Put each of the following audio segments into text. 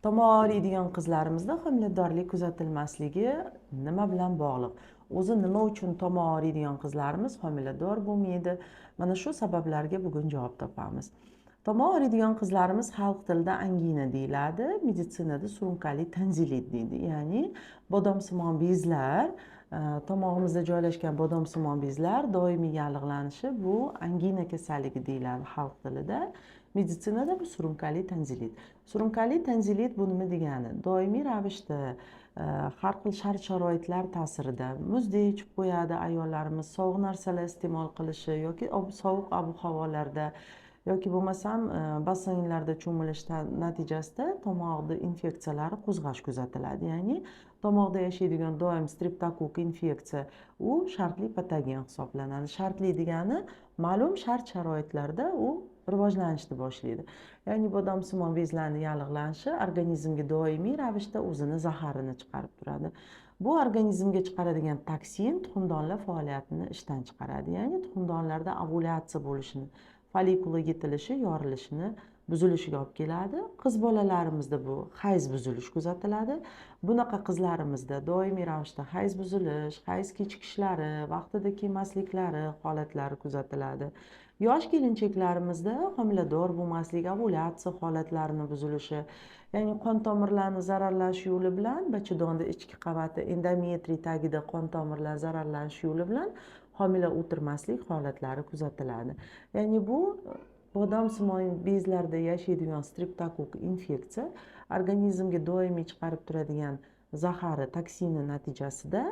Tomoq og'riydigan qizlarimizda homiladorlik kuzatilmasligi nima bilan bog'liq? O'zi nima uchun tomoq og'riydigan qizlarimiz homilador bo'lmaydi? Mana shu sabablarga bugun javob topamiz. Tomoq og'riydigan qizlarimiz xalq tilida angina deyiladi, meditsinada surunkali tonzillit deydi. Ya'ni bodomsimon bezlar, tomog'imizda joylashgan bodomsimon bezlar doimiy yallig'lanishi, bu angina kasalligi deyiladi xalq tilida. Meditsinada bu surunkali tonzillit. Surunkali tonzillit bu nima degani? Doimiy ravishda har xil shart sharoitlar ta'sirida muzdek ichib qo'yadi ayollarimiz, sovuq narsalar iste'mol qilishi yoki sovuq ob havolarda yoki bo'lmasam basseynlarda cho'milishdan natijasida tomoqda infeksiyalari qo'zg'ash kuzatiladi. Ya'ni tomoqda yashaydigan doim streptokokk infeksiya, u shartli patogen hisoblanadi. Shartli degani ma'lum shart sharoitlarda u rivojlanishni boshlaydi. Ya'ni bodomsimon bezlarni yallig'lanishi organizmga doimiy ravishda o'zini zaharini chiqarib turadi. Bu organizmga chiqaradigan toksin tuxumdonlar faoliyatini ishdan chiqaradi. Ya'ni tuxumdonlarda ovulyatsiya bo'lishini, follikula yetilishi, yorilishini buzilishiga olib keladi. Qiz bolalarimizda bu hayz buzilish kuzatiladi. Bunaqa qizlarimizda doimiy ravishda hayz buzilish, hayz kechikishlari, vaqtida kelmasliklari holatlari kuzatiladi. Yosh kelinchaklarimizda homilador bo'lmaslik, ovulyatsiya holatlarini buzilishi, ya'ni qon tomirlarni zararlash yo'li bilan bachadonda ichki qavati endometriy tagida qon tomirlar zararlanish yo'li bilan homila o'tirmaslik holatlari kuzatiladi. Ya'ni bu bodomsimon bezlarda yashaydigan streptokokk infeksiya organizmga doimiy chiqarib turadigan zahari, toksini natijasida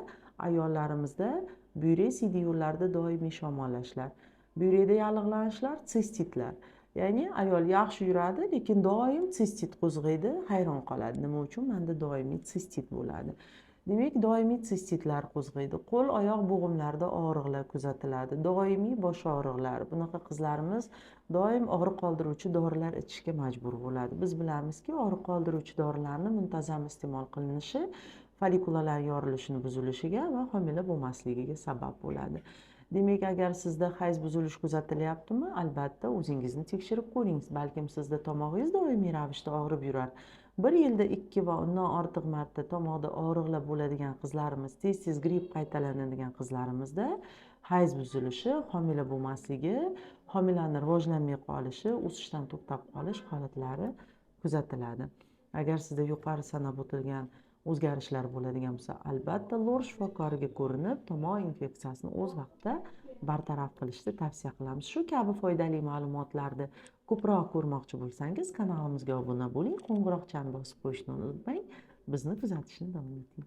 ayollarimizda buyrak siydik yo'llarida doimiy shamollashlar, buyrakda yallig'lanishlar, sistitlar. Ya'ni ayol yaxshi yuradi, lekin doim sistit qo'zg'aydi, hayron qoladi, nima uchun manda doimiy sistit bo'ladi? Demak, doimiy sistitlar qo'zg'aydi, qo'l oyoq bo'g'imlarida og'riqlar kuzatiladi, doimiy bosh og'riqlar. Bunaqa qizlarimiz doim og'riq qoldiruvchi dorilar ichishga majbur bo'ladi. Biz bilamizki, og'riq qoldiruvchi dorilarni muntazam iste'mol qilinishi follikulalar yorilishini buzilishiga va homila bo'lmasligiga sabab bo'ladi. Demak, agar sizda hayz buzilish kuzatilyaptimi, albatta o'zingizni tekshirib ko'ring. Balkim sizda tomog'ingiz doimiy ravishda og'rib yurar. Bir yilda 2 va undan ortiq marta tomoqda og'riqlar bo'ladigan qizlarimiz, tez tez gripp qaytalanadigan qizlarimizda hayz buzilishi, homila bo'lmasligi, homilani rivojlanmay qolishi, o'sishdan to'xtab qolish holatlari kuzatiladi. Agar sizda yuqori sanab o'tilgan o'zgarishlar bo'ladigan bo'lsa, albatta lor shifokoriga ko'rinib, tomoq infeksiyasini o'z vaqtida bartaraf qilishni tavsiya qilamiz. Shu kabi foydali ma'lumotlarni ko'proq ko'rmoqchi bo'lsangiz, kanalimizga obuna bo'ling, qo'ng'iroqchani bosib qo'yishni unutmang, bizni kuzatishni davom eting.